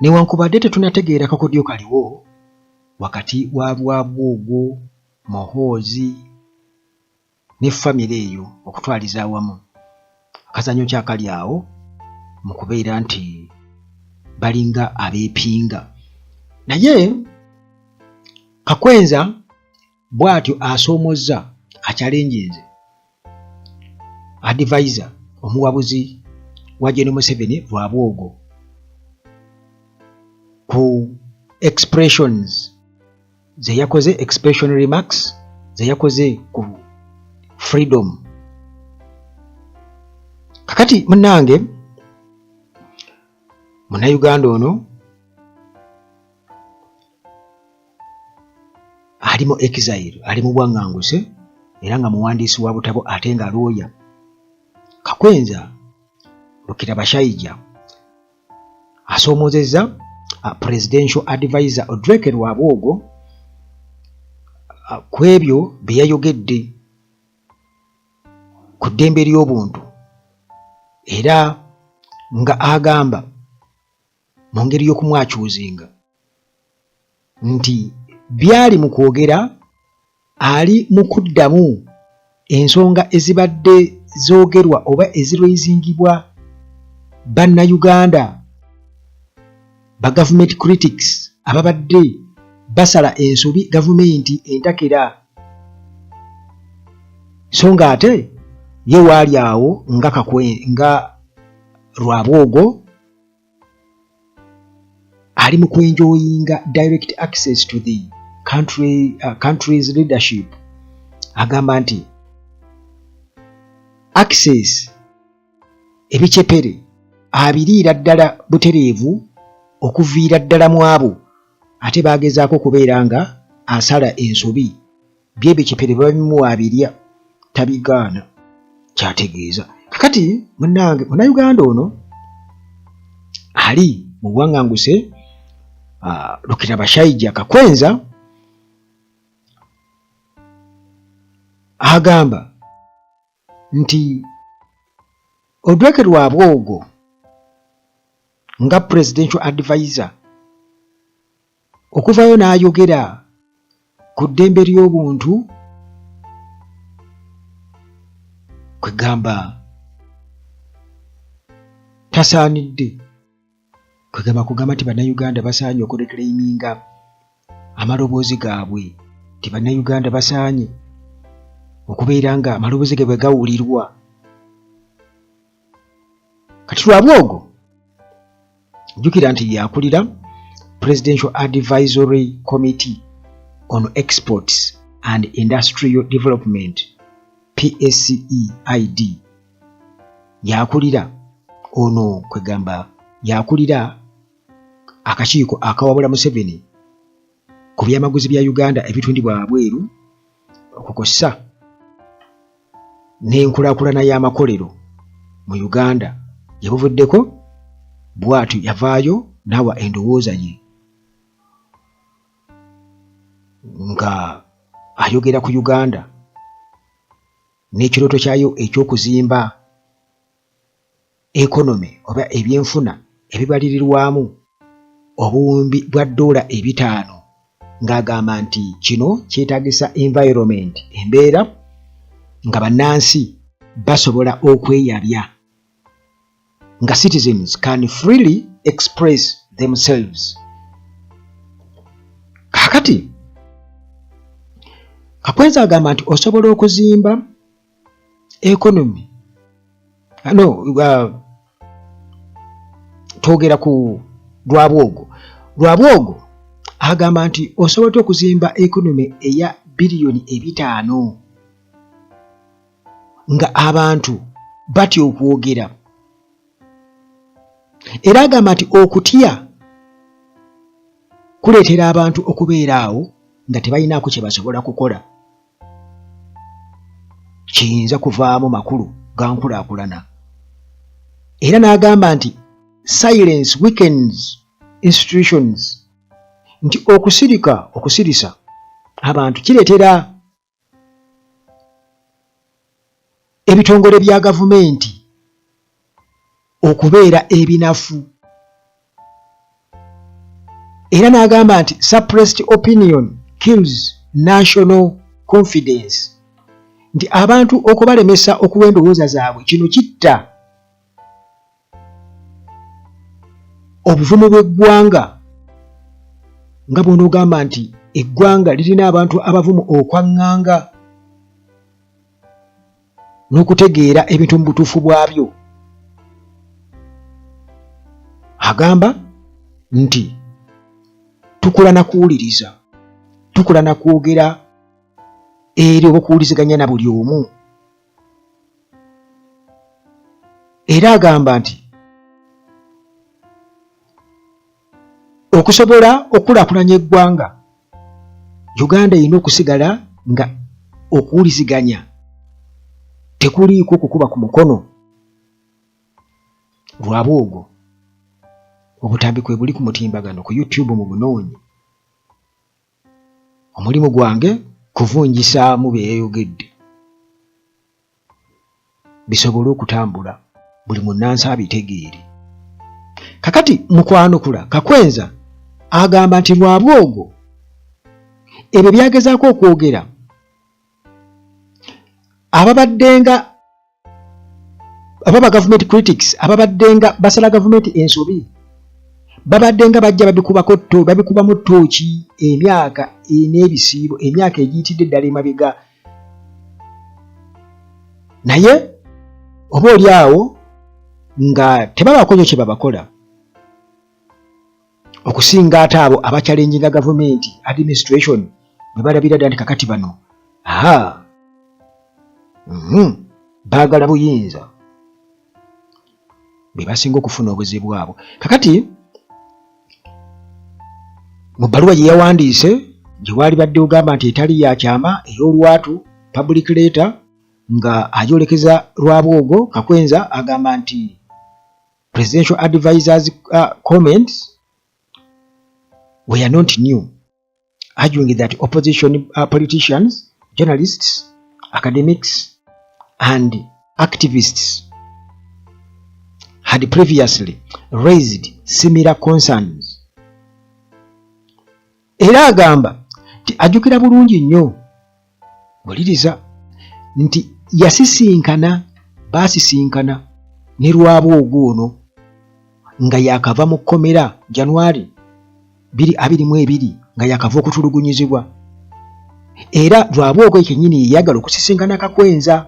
Newankubadde tetunategeera kakodyo kaliwo wakati wa Rwabwogo, Muhoozi ne famire eyo okutwaliza awamu, akazannyo ki akali awo mu kubeera nti balinga abeepinga. Naye Kakwenza bw'atyo asoomozza akyalenjinze advisor omuwabuzi wa Gen Museveni Rwabwogo ku expressions ze yakoze, expression remarks ze yakoze ku freedom. Kakati munnange Munnayuganda ono ali mu exile, ali mu bwaŋŋanguse era nga muwandiisi wa butabo ate nga looya, Kakwenza Rukirabashaija asoomoozezza Presidential Advisor Odrek Rwabwogo ku ebyo bye yayogedde ku ddembe ly'obuntu era nga agamba mu ngeri y'okumwakyuzinga nti byali mu kwogera ali mu kuddamu ensonga ezibadde zoogerwa oba eziraisingibwa Bannayuganda ba government critics ababadde basala ensobi gavumenti entakera so nga ate ye waali awo nga kakwe nga Rwabwogo ali mu kwenjoyinga direct access to the country's leadership. Agamba nti access ebicepere abiriira ddala butereevu okuviira ddala mu abo ate bagezaako okubeera nga asala ensobi byebicepere babimuwa abirya tabigaana kyategeeza. Kakati munange Munnayuganda ono ali mu buwanganguse, Rukirabashaija Kakwenza agamba nti Odrek Rwabwogo nga presidential advisor okuvayo n'ayogera ku ddembe ly'obuntu kwegamba tasaanidde kwegamba kugamba nti Bannayuganda basaanye okureclaiminga amaloboozi gaabwe, nti Bannayuganda basaanye okubeera nga amaloboozi gaabwe gawulirwa. Kati Rwabwogo jjukira nti yakulira Presidential Advisory Committee on Exports and Industrial Development, PACEID, yakulira ono, kwegamba yakulira akakiiko akawabula Museveni ku byamaguzi bya Uganda ebitundibwa wabweru okukosa n'enkulaakulana y'amakolero mu Uganda. Gye buvuddeko bw'atyo yavaayo n'awa endowooza ye nga ayogera ku Uganda n'ekirooto kyayo eky'okuzimba economy oba ebyenfuna ebibalirirwamu obuwumbi bwa ddoola 500, ng'agamba nti kino kyetaagisa environment, embeera nga bannansi basobola okweyabya, nga citizens can freely express themselves. Kaakati Kakwenza agamba nti osobola okuzimba economy no twogera ku Rwabwogo. Rwabwogo agamba nti osobola otya okuzimba economy eya biliyoni 5 nga abantu batya okwogera? Era agamba nti okutya kuleetera abantu okubeera awo nga tebalinaako kye basobola kukola kiyinza kuvaamu makulu ga nkulaakulana. Era n'agamba nti silence weakens institutions, nti okusirika, okusirisa abantu kireetera ebitongole bya gavumenti okubeera ebinafu. Era n'agamba nti suppressed opinion kills national confidence, nti abantu okubalemesa okuwa endowooza zaabwe kino kitta obuvumu bw'eggwanga, nga bw'onoogamba nti eggwanga lirina abantu abavumu okwaŋŋanga n'okutegeera ebintu mu butuufu bwabyo. Agamba nti tukula na kuwuliriza, tukula na kwogera eri oba okuwuliziganya na buli omu. Era agamba nti okusobola okukulaakulanya eggwanga Uganda erina okusigala nga okuwuliziganya tekuliiko kukuba ku mukono lwabwogo. Obutambi kwe buli ku mutimbagano ku YouTube mu bunoonyi. Omulimu gwange kuvunjisaamu bye yayogedde bisobole okutambula buli munnansi abitegeere. Kakati mu kwanukula Kakwenza agamba nti Rwabwogo ebyo byagezaako okwogera ababaddenga ababa government critics ababaddenga basala gavumenti ensobi babaddenga bajja babikubako babikubamu ttooki emyaka n'ebisiibo emyaka egiyitidde eddala emabega, naye oba oli awo nga tebabaako nyo kye babakola okusinga ate abo abakyalenjinga gavumenti administration bwe balabira ddala nti kakati bano aha baagala buyinza, be basinga okufuna obuzibu abo. Kakati mu bbaluwa gye yawandiise gye waalibadde ogamba nti etali ya kyama ey'olwatu public letter nga agyolekeza Rwabwogo, Kakwenza agamba nti presidential advisors comments were not new, arguing that opposition politicians, journalists, academics and activists had previously raised similar concerns. Era agamba nti ajjukira bulungi nnyo, wuliriza, nti yasisinkana, baasisinkana ne Rwabwogo ono nga yakava mu kkomera January 2022 nga yakava okutulugunyizibwa, era Rwabwogo kennyini yeyagala okusisinkana Kakwenza,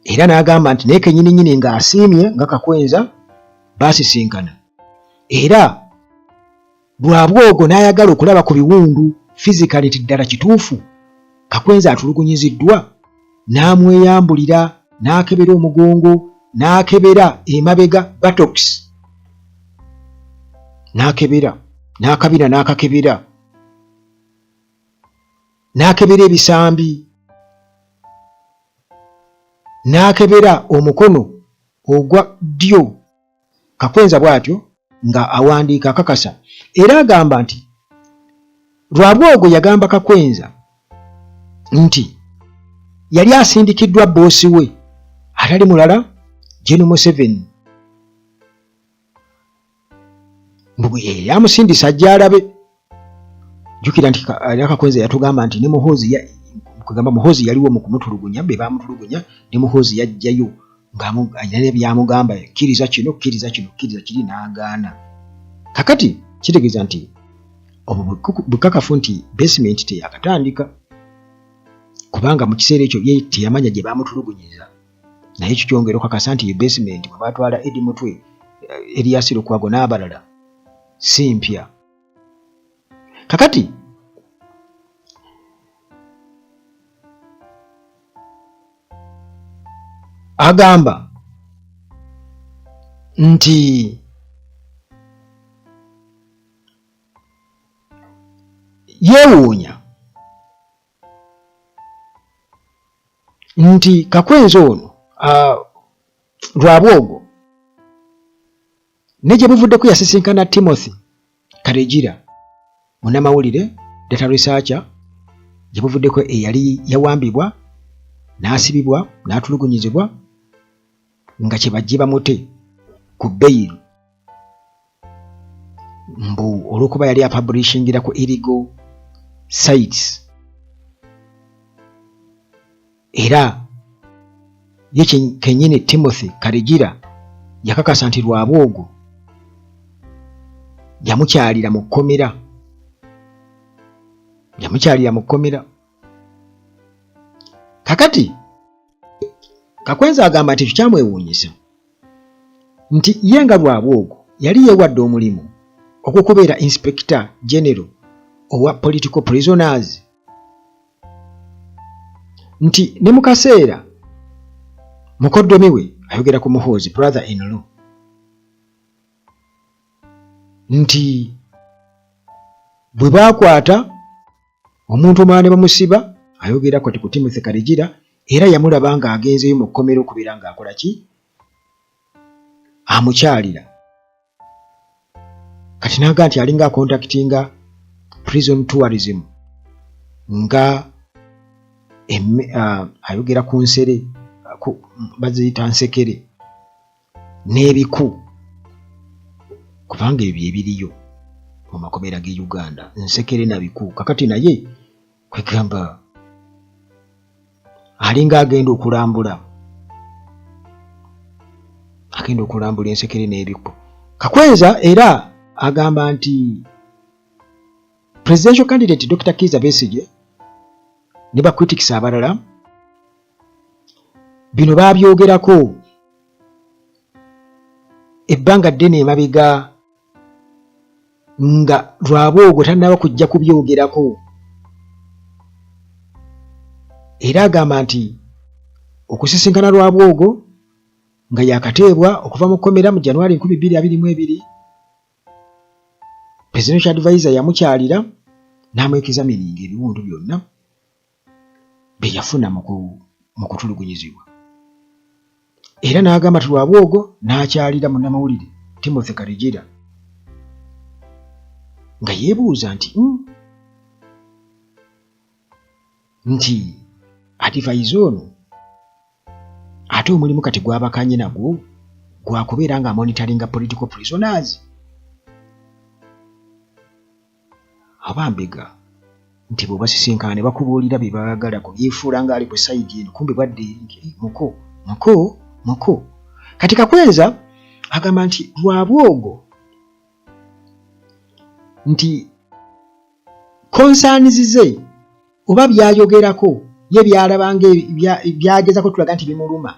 era n'agamba nti naye kennyini nnyini ng'asiimye nga Kakwenza baasisinkana, era Rwabwogo n'ayagala okulaba ku biwundu physically nti ddala kituufu Kakwenza atulugunyiziddwa, n'amweyambulira n'akebera omugongo n'akebera emabega buttocks n'akebera n'akabina n'akakebera n'akebera ebisambi n'akebera omukono ogwa ddyo. Kakwenza bw'atyo nga awandiika akakasa era agamba nti Rwabwogo yagamba Kakwenza nti yali asindikiddwa bboosi we atali mulala Gen Museveni, mbu ye yamusindisa ajje alabe. Jjukira nti era Kakwenza yatugamba nti ne Muhoozi kugamba Muhoozi yaliwo mu kumutulugunya, be baamutulugunya ne Muhoozi yajjayo ng'alina byamugamba, kkiriza kino, kkiriza kino, kkiriza kiri, n'agaana. Kakati kitegeeza nti obwo bukakafu nti basement teyakatandika, kubanga mu kiseera ekyo ye teyamanya gye baamutulugunyiza, naye ekyo kyongera okukakasa nti ye basement bwe baatwala Eddie Mutwe, Erias Lukwago n'abalala si mpya. Kakati agamba nti yeewuunya nti Kakwenza ono Rwabwogo ne gye buvuddeko yasisinkana Timothy Karegira, munnamawulire data researcher, gye buvuddeko eyali yawambibwa n'asibibwa n'atulugunyizibwa nga kye bajje bamute ku beyiro. Mbu olw'okuba yali apublishingira ku illegal sites, era ye kennyini Timothy Karegira yakakasa nti Rwabwogo yamukyalira mu kkomera, yamukyalira mu kkomera. Kakati Kakwenza agamba nti ekyo kyamwewuunyisa nti ye nga Rwabwogo yali yeewadde omulimu ogw'okubeera Inspector General owa political prisoners, nti ne mu kaseera mukoddomi we, ayogera ku Muhoozi, brother in law, nti bwe baakwata omuntu omulala ne bamusiba, ayogera kati ku Timothy Karegira, era yamulaba ng'agenzeeyo mu kkomera okubeera ng'akola ki, amukyalira. Kati naga nti alinga akontakitinga prison tourism nga ayogera ku nsere, baziyita nsekere n'ebiku, kubanga ebyo byebiriyo mu makomera ge Uganda, nsekere na biku. Kakati naye kwegamba alinga agenda okulambula, agenda okulambula ensekere n'ebiku. Kakwenza era agamba nti presidential candidate Dr. Kiiza Besigye ne ba critics abalala bino baabyogerako ebbanga ddene emabega nga Rwabwogo tannaba kujja kubyogerako. Era agamba nti okusisinkana Rwabwogo nga yakateebwa okuva mu kkomera mu January 2022, presidential advisor yamukyalira n'amwekizamininga ebiwundu byonna bye yafuna mu kutulugunyizibwa, era n'agamba nti Rwabwogo n'akyalira munnamawulire Timothy Karegira nga yeebuuza nti nti advisor ono ate omulimu kati gwabakanye nagwo gwakubeera nga amonitoringa political prisoners. Abambega nti bw'obasisinkana ne bakubuulira bye baagala ku byefuula ng'ali ku sayidi eno, kumbe bwadde eri nti muko muko muko. Kati Kakwenza agamba nti Rwabwogo nti concerns ze oba byayogerako ye byalaba nga byagezako tulaga nti bimuluma,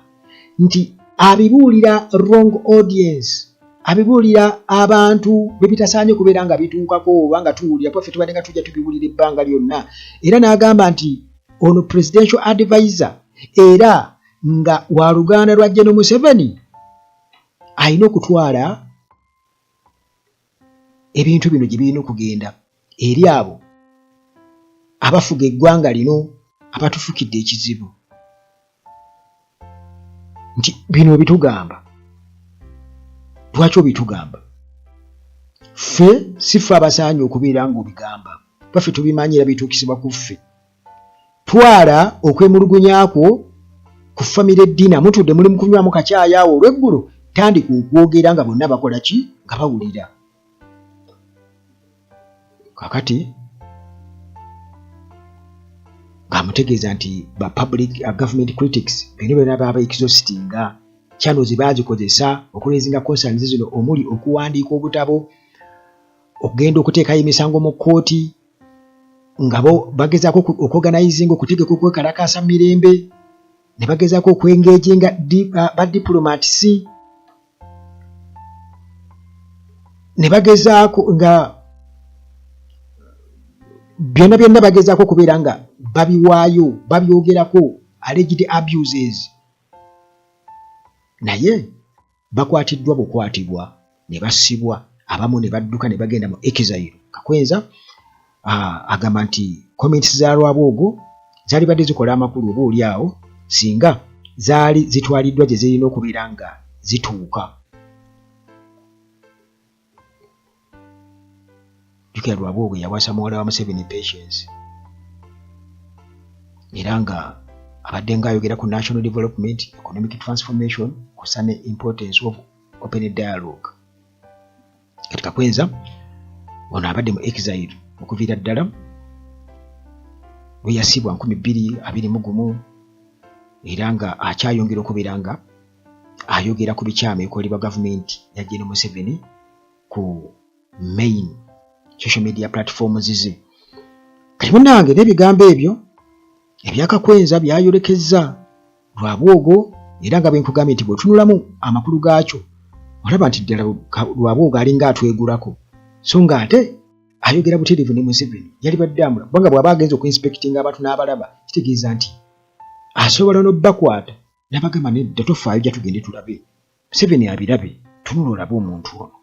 nti abibuulira wrong audience, abibuulira abantu bebitasaanye kubeera nga bituukako oba nga tuwulira, kuba ffe tubadde nga tujja tubiwulira ebbanga lyonna. Era n'agamba nti ono presidential advisor era nga wa luganda lwa General Museveni alina okutwala ebintu bino gye birina okugenda eri abo abafuga eggwanga lino abatufukidde ekizibu, nti bino obitugamba lwaki, obitugamba ffe si ffe abasaanye okubeera ng'obigamba, baffe tubimanyi era bituukisibwa ku ffe. Twala okwemulugunya kwo ku famire ddina, mutudde muli mu kunywamu kacaayi awo olweggulo, tandika okwogera nga bonna bakola ki, nga bawulira. Kakati ng'amutegeeza nti ba public government critics bino byonna baba exhaustinga channels baazikozesa okuraisinga concerns zino, omuli okuwandiika obutabo, okugenda okuteekayo emisango mu kkooti, nga bo bagezaako okuorganizinga, okutegeka okwekalakaasa mu mirembe, ne bagezaako okwengeginga ba diplomats, ne bagezaako nga byonna byonna bagezaako okubeera nga babiwaayo, babyogerako alleged abuses, naye bakwatiddwa bukwatibwa ne bassibwa, abamu ne badduka ne bagenda mu exile. Kakwenza agamba nti comments za Rwabwogo zaalibadde zikola amakulu oba oli awo singa zaali zitwaliddwa gye zirina okubeera nga zituuka. Jjukira Rwabwogo yawasa muwala wa Museveni Patience, era nga abadde nga ayogera ku national development, economic transformation, kusa ne importance of open dialogue. Kati Kakwenza Ono abadde mu exile okuviira ddala lwe yasibwa 2021, era nga akyayongera okubeera nga ayogera ku bikyamu ebikolebwa gavumenti ya Gen Museveni ku main social media platforms ze. Kati munnange, n'ebigambo ebyo ebyakakwenza byayolekezza Rwabwogo, era nga bwe nkugambye nti bw'otunulamu amakulu gaakyo olaba nti ddala Rwabwogo alinga atwegulako, so nga ate ayogera butereevu ne Museveni. Yalibadde amula, kubanga bw'aba agenze okuinspectinga abantu n'abalaba, kitegeeza nti asobola n'obbakwata n'abagamba, nedda tofaayo, jja tugende tulabe. Museveni abirabe, tunula olabe omuntu ono.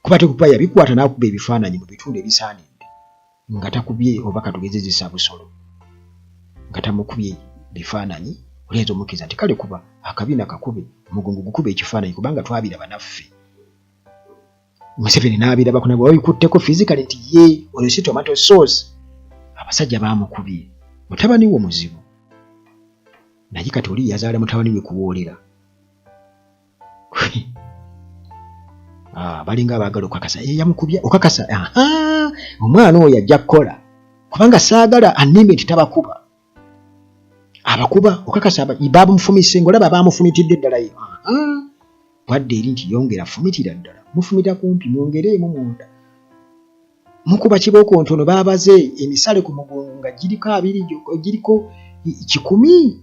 Kuba tekuba yabikwata n'akuba ebifaananyi mu bitundu ebisaanidde nga takubye, oba katugeze zisa busolo nga tamukubye bifaananyi, olyinza omukkiriza nti kale kuba akabina kakube, omugongo gukube ekifaananyi, kubanga twabiraba naffe. Museveni n'abirabako nabwe wabikutteko physically nti ye oyo si tomato sauce. Abasajja baamukubye mutabani wo muzibu, naye kati oli yazaala mutabani we kuwoolera. Ah, balinga abaagala okukakasa yamukubye, okakasa omwana oyo ajja kukola, kubanga saagala annimbe nti tabakuba, abakuba. Okakasa bamufumise, ngaolaba bamufumitidde ddala ye bwadde eri nti yongera fumitira ddala, mufumita kumpi, mwongereemu munda, mukuba kibooko ntono, baabaze emisale ku mugongo nga giriko abiri, giriko 100,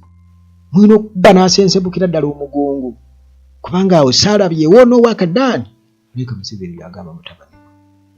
mulina okuba n'asensebukira ddala omugongo, kubanga awo saalabyewo n'owakadaani. Leka Museveni byagamba mutabani.